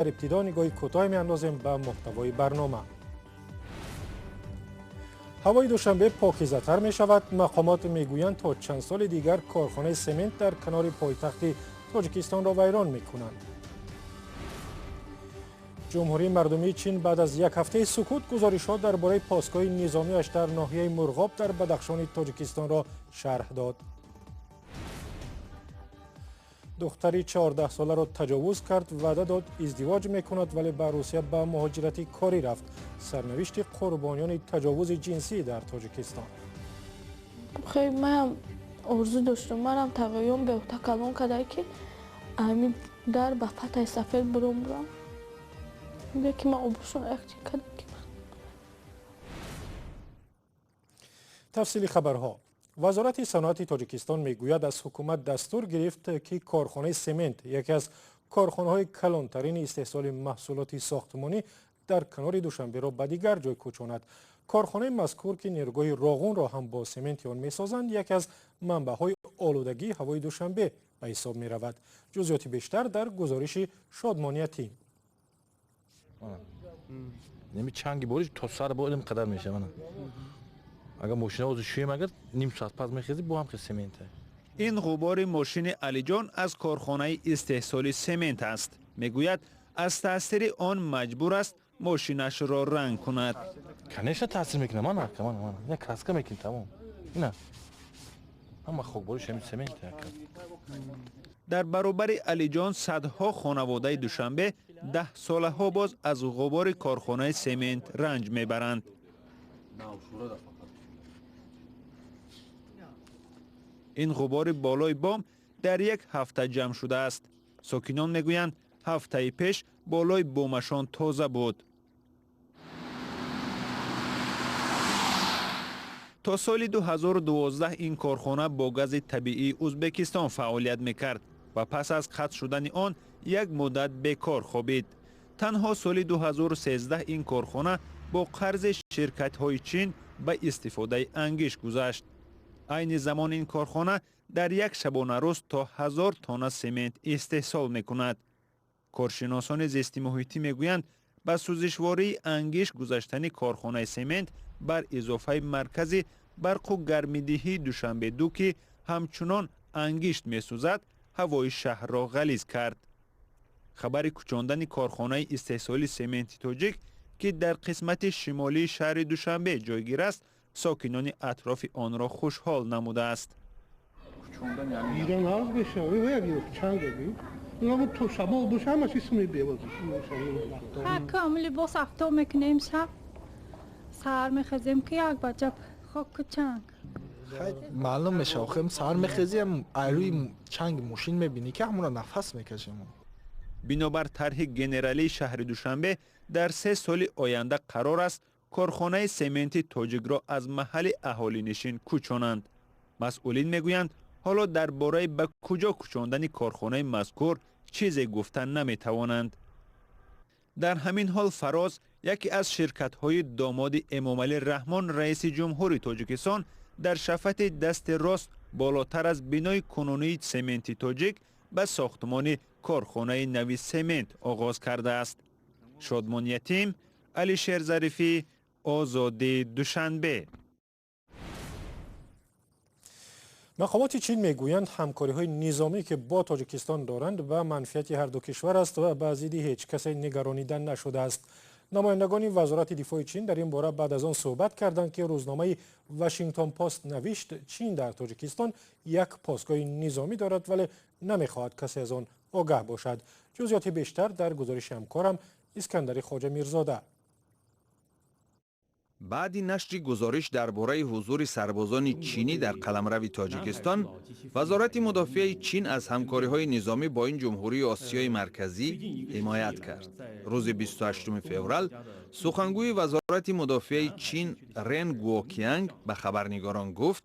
Дар ибтидо нигоҳи кӯтоҳе меандозем ба муҳтавои барнома. Ҳавои Душанбе покизатар мешавад. Мақомот мегӯянд, то чанд соли дигар корхонаи семент дар канори пойтахти Тоҷикистонро вайрон мекунанд. Ҷумҳурии Мардумии Чин баъд аз як ҳафтаи сукут гузоришҳо дар бораи постгоҳи низомиаш дар ноҳияи Мурғоб дар Бадахшони Тоҷикистонро шарҳ дод. Духтари 14-соларо таҷовуз кард, ваъда дод, издивоҷ мекунад, вале ба Русия ба муҳоҷирати корӣ рафт. Сарнавишти қурбониёни таҷовузи ҷинсӣ дар Тоҷикистон. Хеле манам орзу доштам, манам тағоём беҳта калон кардае, ки ҳамин дар ба фатҳи сафед буром бурам, ки ман обрӯшон якчи кардам ки. Тафсили хабарҳо. Вазорати саноати Тоҷикистон мегӯяд, аз ҳукумат дастур гирифт, ки корхонаи семент, яке аз корхонаҳои калонтарини истеҳсоли маҳсулоти сохтмонӣ дар канори Душанберо, ба дигар ҷой кӯчонад. Корхонаи мазкур, ки нерӯгоҳи Роғунро ҳам бо сементи он месозанд, яке аз манбаъҳои олудагии ҳавои Душанбе ба ҳисоб меравад. Ҷузъиёти бештар дар гузориши Шодмониятӣ. Неми чанги бориш то сар бо илм қадар мешавад. Агар мошина шӯем, агар ним соат пас мехезӣ, бо ҳам хел семента. Ин ғубори мошини Алиҷон аз корхонаи истеҳсоли семент аст. Мегӯяд, аз таъсири он маҷбур аст мошинашро ранг кунад. Конечно, таъсир мекунад. Мана, мана, мана, ина краска мекунӣ, тамом. Ина ҳама хокбориш ҳамин семента. Дар баробари Алиҷон садҳо хонаводаи Душанбе 10 солаҳо боз аз ғубори корхонаи семент ранҷ мебаранд. Ин ғубори болои бом дар як ҳафта ҷамъ шудааст. Сокинон мегӯянд, ҳафтаи пеш болои бомашон тоза буд. То соли 2012 ин корхона бо гази табиии Узбекистон фаъолият мекард ва пас аз қатъ шудани он як муддат бекор хобид. Танҳо соли 2013 ин корхона бо қарзи ширкатҳои Чин ба истифодаи ангиш гузашт. Айни замон ин корхона дар як шабонарӯз то 1000 тонна семент истеҳсол мекунад. Коршиносони зистимуҳитӣ мегӯянд, ба сӯзишвории ангиш гузаштани корхонаи семент бар изофаи маркази барқу гармидиҳии Душанбе-ду, ки ҳамчунон ангишт месӯзад, ҳавои шаҳрро ғализ кард. Хабари кӯчондани корхонаи истеҳсоли сементи тоҷик, ки дар қисмати шимолии шаҳри Душанбе ҷойгир аст, сокинони атрофи онро хушҳол намудааст. Либос афто мекунем, шаб саҳар мехезем, ки як баҷа хоку чанг. Маълум мешава, охир саҳар мехезиам, айрӯи чанги мошин мебинӣ, ки ҳамонро нафас мекашем. Бинобар тарҳи генералии шаҳри Душанбе, дар 3 соли оянда қарор аст корхонаи сементи тоҷикро аз маҳалли аҳолинишин кӯчонанд. Масъулин мегӯянд, ҳоло дар бораи ба куҷо кӯчондани корхонаи мазкур чизе гуфта наметавонанд. Дар ҳамин ҳол Фароз, яке аз ширкатҳои домоди Эмомалӣ Раҳмон, раиси ҷумҳури Тоҷикистон, дар шафати дасти рост болотар аз бинои кунунии сементи тоҷик ба сохтмони корхонаи нави семент оғоз кардааст. Шодмон Ятим, Алишер Зарифӣ, Озодӣ, Душанбе. Мақомоти Чин мегӯянд, ҳамкориҳои низомӣ, ки бо Тоҷикистон доранд, ба манфиати ҳарду кишвар аст ва ба зидди ҳеҷ касе нигаронида нашудааст. Намояндагони Вазорати дифои Чин дар ин бора баъд аз он суҳбат карданд, ки рӯзномаи Вашингтон Пост навишт, Чин дар Тоҷикистон як постгоҳи низомӣ дорад, вале намехоҳад касе аз он огаҳ бошад. Ҷузъиёти бештар дар гузориши ҳамкорам Искандари Хоҷа Мирзода. Баъди нашри гузориш дар бораи ҳузури сарбозони чинӣ дар қаламрави Тоҷикистон, Вазорати мудофиаи Чин аз ҳамкориҳои низомӣ бо ин ҷумҳурии Осиёи Марказӣ ҳимоят кард. Рӯзи 28 феврал сухангӯи Вазорати мудофиаи Чин Рен Гуокианг ба хабарнигорон гуфт,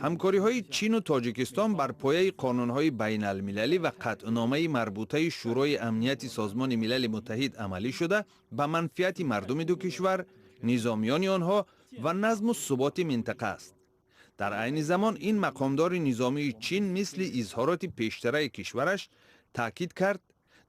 ҳамкориҳои Чину Тоҷикистон бар пояи қонунҳои байналмилалӣ ва қатъномаи марбутаи Шӯрои Амнияти Созмони Милали Муттаҳид амалӣ шуда, ба манфиати мардуми ду кишвар, низомиёни онҳо ва назму суботи минтақа аст. Дар айни замон ин мақомдори низомии Чин мисли изҳороти пештараи кишвараш таъкид кард,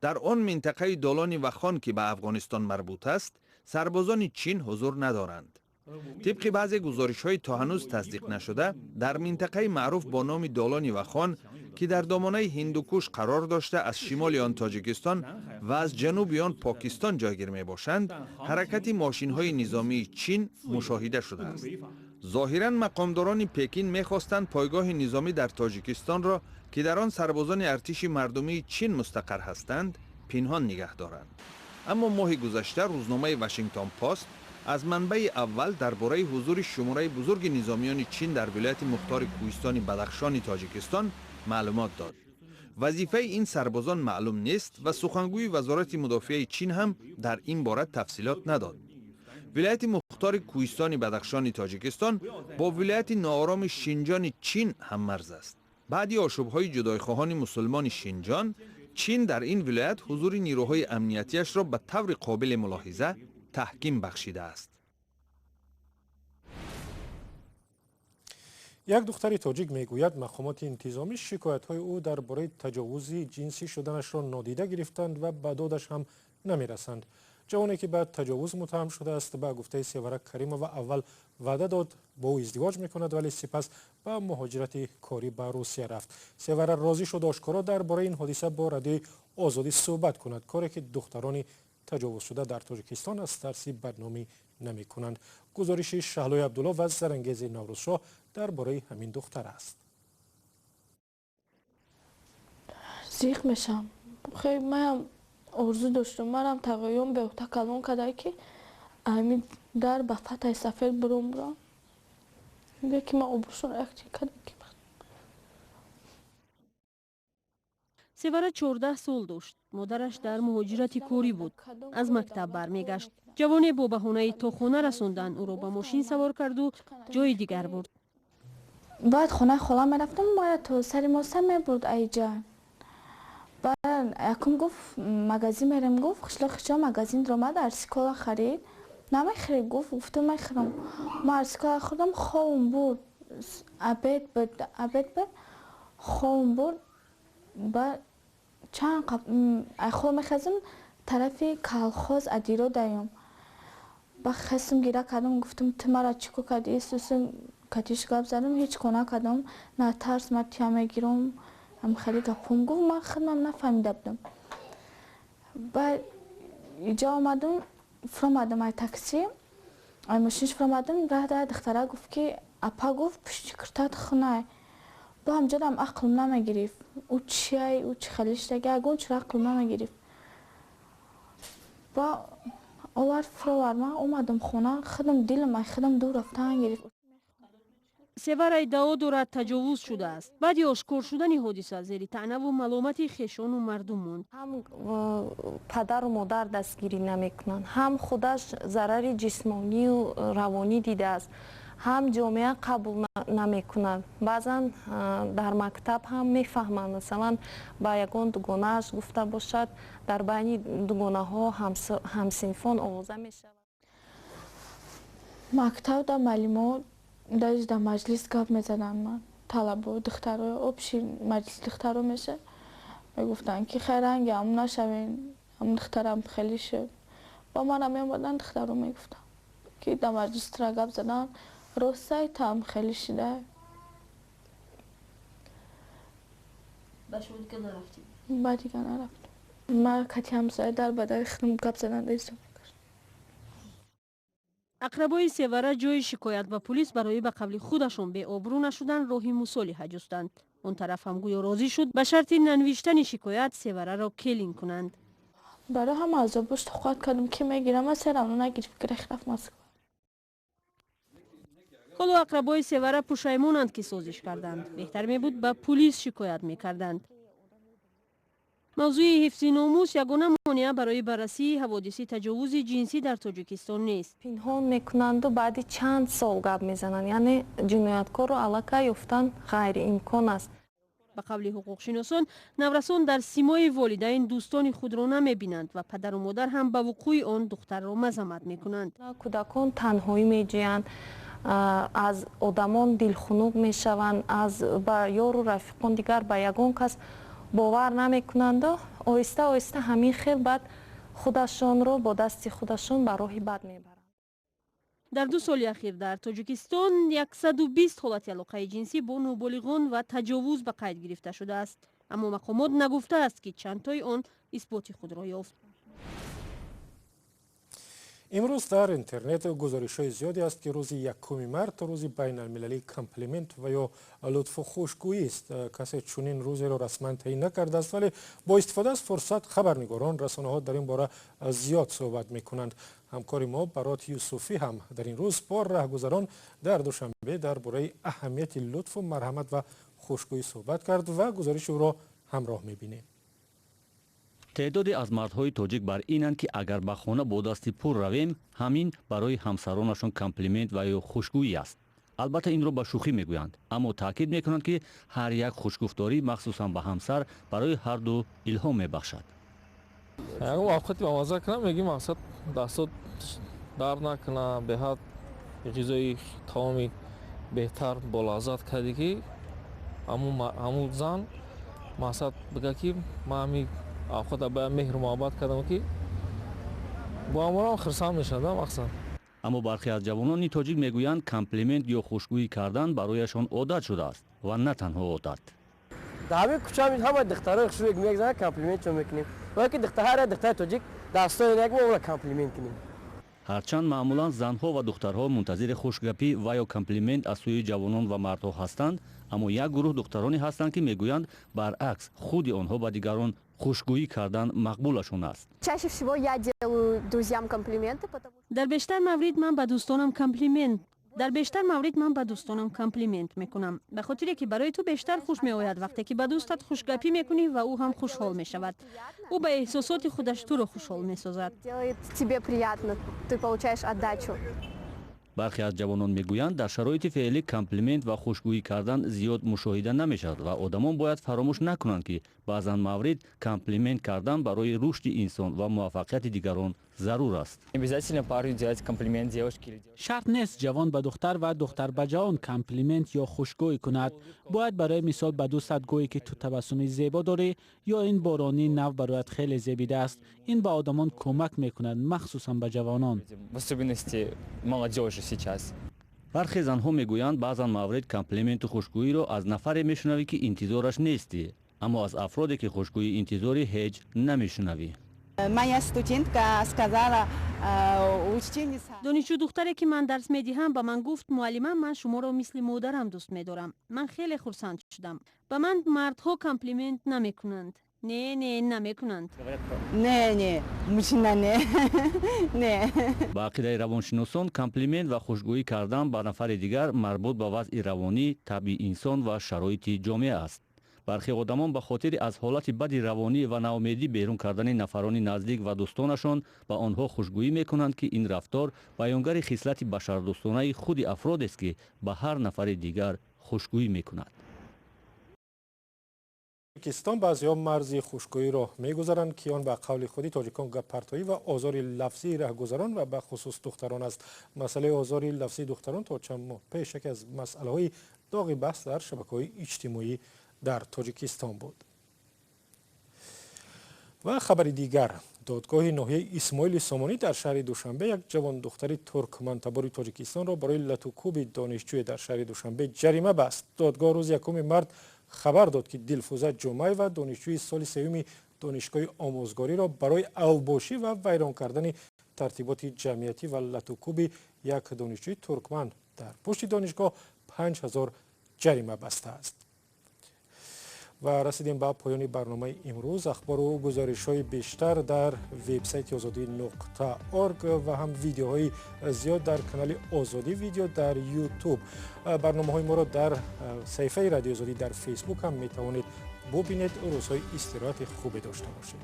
Дар он минтақаи долони Вахон, ки ба Афғонистон марбут аст, сарбозони Чин ҳузур надоранд. Тибқи баъзе гузоришҳои то ҳанӯз тасдиқ нашуда, дар минтақаи маъруф бо номи долони Вахон, ки дар домонаи Ҳиндукуш қарор дошта, аз шимоли он Тоҷикистон ва аз ҷануби он Покистон ҷойгир мебошанд, ҳаракати мошинҳои низомии Чин мушоҳида шудааст. Зоҳиран мақомдорони Пекин мехостанд пойгоҳи низомӣ дар Тоҷикистонро, ки дар он сарбозони артиши мардумии Чин мустақар ҳастанд, пинҳон нигаҳ доранд. Аммо моҳи гузашта рӯзномаи Вашингтон Пост аз манбаи аввал дар бораи ҳузури шумораи бузурги низомиёни Чин дар вилояти мухтори кӯҳистони Бадахшони Тоҷикистон маълумот дод. Вазифаи ин сарбозон маълум нест ва сухангӯи вазорати мудофиаи Чин ҳам дар ин бора тафсилот надод. Вилояти мухтори кӯҳистони Бадахшони Тоҷикистон бо вилояти ноороми Шинҷони Чин ҳаммарз аст. Баъди ошӯбҳои ҷудойхоҳони мусулмони Шинҷон, Чин дар ин вилоят ҳузури нирӯҳои амниятиашро ба таври қобили мулоҳиза таҳким бахшидааст. Як духтари тоҷик мегӯяд, мақомоти интизомӣ шикоятҳои ӯ дар бораи таҷовузи ҷинсӣ шуданашро нодида гирифтанд ва ба додаш ҳам намерасанд. Ҷавоне ки ба таҷовуз муттаҳам шудааст, ба гуфтаи Севара Каримова аввал ваъда дод бо ӯ издивоҷ мекунад, вале сипас ба муҳоҷирати корӣ ба Русия рафт. Севара розӣ шуд ошкоро дар бораи ин ҳодиса бо радиои Озодӣ суҳбат кунад, коре ки духтарони таҷовузшуда дар Тоҷикистон аз тарси бадномӣ намекунанд. Гузориши Шаҳлои Абдулло ва Зарангези Наврӯзшоҳ дар бораи ҳамин духтар аст. Зиқ мешам. Хеле манам орзу доштам, манам тағоём беҳта калон кадай, ки ҳамин дар ба фатҳи сафед буром бурам. Ки ман обрӯшон якчи кадам ки. Севара 14 сол дошт. Модараш дар муҳоҷирати корӣ буд. Аз мактаб бармегашт. Ҷавоне бо баҳонаи то хона расондан ӯро ба мошин савор карду ҷои дигар бурд. Баъд хонаи хола мерафтам, мая то сари моса мебурд айҷа. Баъд якум гуфт магазин мерем, гуфт қишлоқи хичо магазин омад, арсикола харид. Намехӯрӣ гуфт, гуфтам мехӯрам. Ма арсикола хӯрдам, ховум бурд. Обед буд, ховум бурд. Баъд чанд хоб мехезам, тарафи колхоз адиро даём. Ба хесм гира кардам, гуфтам ту мара чӣ кор кардӣ? Сусум катиш гап задам, ҳеҷ кор накардам. На тарс, ма тия мегирам. Ҳам хеле гапом гуфт, ман худам нафаҳмида будам. Баъд иҷо омадам, фуромадам ай такси, ай мошинш фуромадам, раҳ духтара гуфт ки апа гуфт пушти киртат хунай. Бо ҳамҷодам ақлм намегирифт. Ӯ чиай, ӯ чӣ хеле шидаги, ягон чиро ақлм намегирифт. Ба овард фуровард, ман омадам хона, худам дилам ай худам дур рафтан гирифт. Севара иддао дорад таҷовуз шудааст. Баъди ошкор шудани ҳодиса зери таънаву маломати хешону мардум монд. Ҳам падару модар дастгирӣ намекунанд, ҳам худаш зарари ҷисмонию равонӣ дидааст, ҳам ҷомеа қабул намекунад. Баъзан дар мактаб ҳам мефаҳманд, масалан ба ягон дугонааш гуфта бошад, дар байни дугонаҳо ҳамсинфон овоза мешавад. Мактаб да муаллимо даже дар маҷлис гап мезаданд, ман талабо духтаро обши маҷлис духтаро меша мегуфтанд ки хай ранги ҳам нашавен, ҳам духтарам хеле шуд. Ба манам меомаданд духтаро мегуфтанд ки дар маҷлис тура гап задан ростай там хеле шида. Ба шумо дига нарафтед? Ба дига нарафтам. Ман кати ҳамсоя дар ба дари худам гап задан дестам. Ақрабои Севара ҷои шикоят ба пулис барои ба қавли худашон беобрӯ нашудан роҳи мусолиҳа ҷустанд. Он тараф ҳам гӯё розӣ шуд ба шарти нанавиштани шикоят Севараро келин кунанд. Барои ҳама азобош тоқат кардам ки мегирам, ман серамно нагирифт, гирех рафт Москва. Ҳоло ақрабои Севара пушаймонанд ки созиш карданд. Беҳтар мебуд ба пулис шикоят мекарданд. Мавзӯи ҳифзи номус ягона монеа барои баррасии ҳаводиси таҷовузи ҷинсӣ дар Тоҷикистон нест. Пинҳон мекунанду баъди чанд сол гап мезананд, яъне ҷинояткорро аллакай ёфтан ғайриимкон аст. Ба қавли ҳуқуқшиносон, наврасон дар симои волидайн дӯстони худро намебинанд ва падару модар ҳам ба вуқӯи он духтарро мазамат мекунанд. Кӯдакон танҳоӣ меҷӯянд, аз одамон дилхунук мешаванд, аз ба ёру рафиқон дигар ба ягон кас Бовар намекунанду оҳиста оҳиста ҳамин хел баъд худашонро бо дасти худашон ба роҳи бад мебаранд. Дар 2 соли ахир дар Тоҷикистон 120 ҳолати алоқаи ҷинсӣ бо ноболиғон ва таҷовуз ба қайд гирифта шудааст. Аммо мақомот нагуфтааст, ки чандтои он исботи худро ёфт. Имрӯз дар интернет гузоришҳои зиёде аст, ки рӯзи 1 март рӯзи байналмилалии комплимент ва ё лутфу хушгӯист. Касе чунин рӯзеро расман таъин накардааст, вале бо истифода аз фурсат хабарнигорон, расонаҳо дар ин бора зиёд суҳбат мекунанд. Ҳамкори мо Барот Юсуфӣ ҳам дар ин рӯз бо раҳгузарон дар Душанбе дар бораи аҳамияти лутфу марҳамат ва хушгӯӣ суҳбат кард ва гузориши ӯро ҳамроҳ мебинем. Теъдоде аз мардҳои тоҷик бар инанд, ки агар ба хона бо дасти пур равем, ҳамин барои ҳамсаронашон комплимент ва ё хушгӯӣ аст. Албатта, инро ба шӯхӣ мегӯянд, аммо таъкид мекунанд, ки ҳар як хушгуфторӣ, махсусан ба ҳамсар, барои ҳарду илҳом мебахшад. Ягон вақти ба мазза кунам, мегӣ мақсад дастот дард накунам, беҳад ғизои таоми беҳтар болаззат кардӣ, ки ҳамун зан мақсад бигӯяд, ки ман ҳами авқота ба меҳру муҳаббат кардам, ки бо ҳамонам хурсанд мешавад мақсад. Аммо бархе аз ҷавонони тоҷик мегӯянд, комплимент ё хушгӯӣ кардан барояшон одат шудааст ва на танҳо одат. Дар ҳамин кӯча ҳама духтарои хушрӯ мегзананд, комплиментшон мекунем. Бояд ки ҳар як духтари тоҷик дастои як мо ӯро комплимент кунем. Ҳарчанд маъмулан занҳо ва духтарҳо мунтазири хушгапӣ ва ё комплимент аз сӯи ҷавонон ва мардҳо ҳастанд, аммо як гурӯҳ духтароне ҳастанд, ки мегӯянд, баръакс, худи онҳо ба дигарон хушгӯӣ кардан мақбулашон аст. Чаще всего я делаю друзьям комплименты, потому Дар бештар маврид ман ба дӯстонам комплимент мекунам, ба хотире ки барои ту бештар хуш меояд, вақте ки ба дӯстат хушгапӣ мекунӣ ва ӯ ҳам хушҳол мешавад. Ӯ ба эҳсосоти худаш туро хушҳол месозад. Делает тебе приятно, ты получаешь отдачу. Бархе аз ҷавонон мегӯянд, дар шароити феълӣ комплимент ва хушгӯӣ кардан зиёд мушоҳида намешавад ва одамон бояд фаромӯш накунанд, ки баъзан маврид комплимент кардан барои рушди инсон ва муваффақияти дигарон зарур аст. Шарт нест ҷавон ба духтар ва духтар ба ҷавон комплимент ё хушгӯӣ кунад. Бояд барои мисол ба дӯстат гӯӣ, ки ту табассуми зебо дорӣ ё ин боронии нав барояд хеле зебидааст. Ин ба одамон кӯмак мекунад, махсусан ба ҷавонон. Бархе занҳо мегӯянд, баъзан маврид комплименту хушгӯиро аз нафаре мешунавӣ, ки интизораш нестӣ, аммо аз афроде, ки хушгӯӣ интизорӣ, ҳеҷ намешунавӣ. Моя студентка сказала, учительница. Донишҷӯ духтаре, ки ман дарс медиҳам, ба ман гуфт: «Муаллима, ман шуморо мисли модарам дӯст медорам». Ман хеле хурсанд шудам. Ба ман мардҳо комплимент намекунанд, не, не, намекунанд. Не, не, мужчина не, не. Ба ақидаи равоншиносон, комплимент ва хушгӯӣ кардан ба нафари дигар марбут ба вазъи равонӣ, табъи инсон ва шароити ҷомеа аст. Бархе одамон ба хотири аз ҳолати бади равонӣ ва наомедӣ берун кардани нафарони наздик ва дӯстонашон ба онҳо хушгӯӣ мекунанд, ки ин рафтор баёнгари хислати башардӯстонаи худи афродест, ки ба ҳар нафари дигар хушгӯӣ мекунад. Тоҷикистон баъзеҳо марзи хушгӯиро мегузаранд, ки он ба қавли худи тоҷикон гаппартоӣ ва озори лафзии раҳгузарон ва ба хусус духтарон аст. Масъалаи озори лафзии духтарон то чанд моҳ пеш яке аз масъалаҳои доғи баҳс дар шабакаҳои иҷтимоӣ дар Тоҷикистон буд. Ва хабари дигар: додгоҳи ноҳияи Исмоили Сомонӣ дар шаҳри Душанбе як ҷавондухтари туркмантабори Тоҷикистонро барои латукӯби донишҷӯе дар шаҳри Душанбе ҷарима баст. Додгоҳ рӯзи 1 март хабар дод, ки Дилфуза Ҷумаева, донишҷӯи соли сеюми донишгоҳи омӯзгориро барои авбошӣ ва вайрон кардани тартиботи ҷамъиятӣ ва латукӯби як донишҷӯи туркман дар пушти донишгоҳ 5000 ҷарима бастааст. Ва расидем ба поёни барномаи имрӯз. Ахбору гузоришҳои бештар дар вебсайти озодӣ.орг ва ҳам видеоҳои зиёд дар канали Озодӣ Видео дар Ютуб. Барномаҳои моро дар саҳифаи Радиои Озодӣ дар Фейсбук ҳам метавонед бубинед. Рӯзҳои истироҳати хубе дошта бошед.